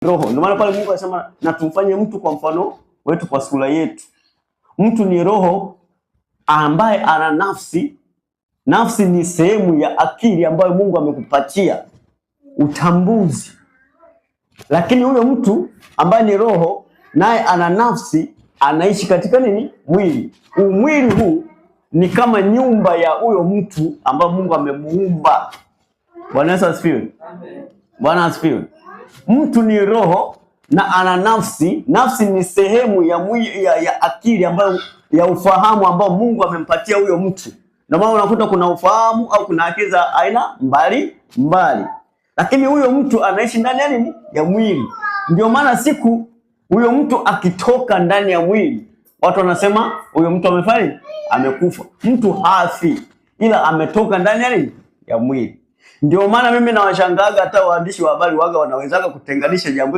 Roho. Ndio maana pale Mungu anasema na tumfanye mtu kwa mfano wetu, kwa sura yetu. Mtu ni roho ambaye ana nafsi. Nafsi ni sehemu ya akili ambayo Mungu amekupatia utambuzi, lakini huyo mtu ambaye ni roho naye ana nafsi, anaishi katika nini? Mwili. Huu mwili huu ni kama nyumba ya huyo mtu ambaye Mungu amemuumba. Bwana Yesu asifiwe. Bwana asifiwe. Mtu ni roho na ana nafsi. Nafsi ni sehemu ya, ya akili ambayo ya ufahamu ambao Mungu amempatia huyo mtu. Ndio maana unakuta kuna ufahamu au kuna akili za aina mbali mbali, lakini huyo mtu anaishi ndani ya nini? Ya mwili. Ndio maana siku huyo mtu akitoka ndani ya mwili, watu wanasema huyo mtu amefanya amekufa. Mtu hafi, ila ametoka ndani ya nini? Ya mwili. Ndio maana mimi nawashangaga hata waandishi wa habari waga wanawezaga kutenganisha jambo